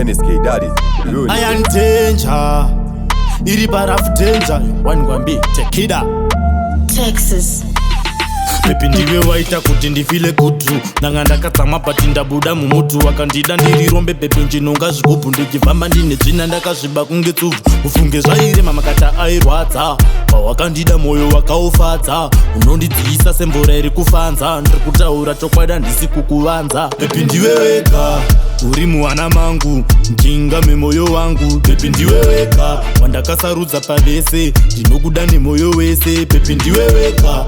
NSK Daddy. Ruin I am danger. Iri barafu danger. One gwambi tekida. Texas. Baby, ndiwe waita kuti ndifile kutu. Ndanga ndakatsamwa, but ndabuda mumutu. Wakandida ndiri rombe, baby, ndinonga zvigubhu. Ndichifamba ndine tsvina, ndakasviba kunge tsubvu. Ufunge zvairema, makata airwadza. Pawakandida, mwoyo wakaufadza. Unondidziisa semvura iri kufanza. Ndiri kutaura chokwadi, handisi kukuvanza. Baby, ndiwe wega uri muhana mangu, njinga memwoyo wangu. Baby, ndiwe wega wandakasarudza pavese, ndinokuda nemwoyo wese. Baby, ndiwe wega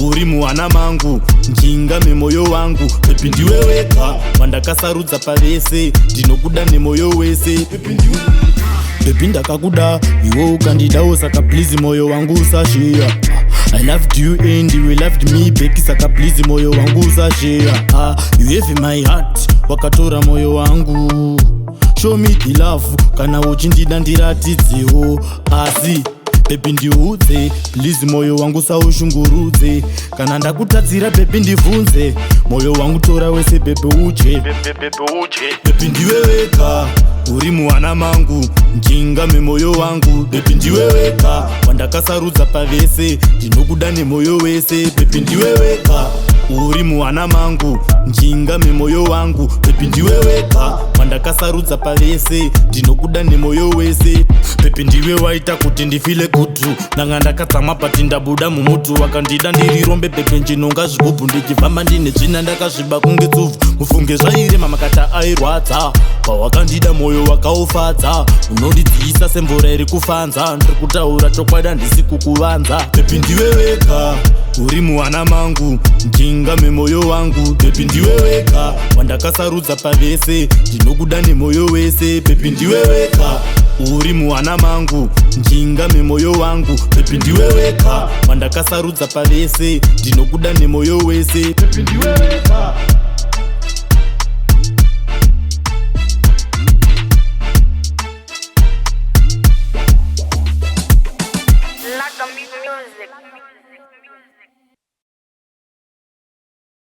uri muhana mangu, njinga memwoyo wangu. Baby, ndiwe wega wandakasarudza pavese, ndinokuda nemwoyo wese. Baby, ndiwe. Baby, ndakakuda, iwe ukandidawo, saka please, moyo wangu usashiya. I loved you and you loved me back, saka please, moyo wangu usashiya. Ah, you have my heart, wakatora moyo wangu. Show me the love, kana uchindida ndiratidzewo. Asi baby, ndiudze please, moyo wangu saushungurudze. Kana ndakutadzira, baby, ndibvunze. Moyo wangu tora wese, baby, uje. Baby, ndiwe wega uri muhana mangu, njinga memwoyo wangu. Baby, ndiwe wega wandakasarudza pavese, ndinokuda nemwoyo wese. Baby, ndiwe wega uri muhana mangu, njinga memwoyo wangu. Baby, ndiwe wega wandakasarudza pavese, ndinokuda nemwoyo wese. Baby, ndiwe waita kuti ndifile kutu. Ndanga ndakatsamwa, but ndabuda mumutu. Wakandida ndiri rombe, baby, ndinonga zvigubhu. Ndichifamba ndine tsvina, ndakasviba kunge tsubvu. Mufunge zvairema, makata airwadza. Pawakandida, mwoyo wakaufadza. Unondidziisa semvura iri kufanza. Ndiri kutaura chokwadi, handisi kukuvanza. Baby, ndiwe wega uri muhana mangu, njinga memwoyo wangu. Baby, ndiwe wega wandakasarudza pavese, ndinokuda nemwoyo wese. Baby, ndiwe wega uri muhana mangu, njinga memwoyo wangu. Baby, ndiwe wega wandakasarudza pavese, ndinokuda nemwoyo wese. Baby, ndiwe wega.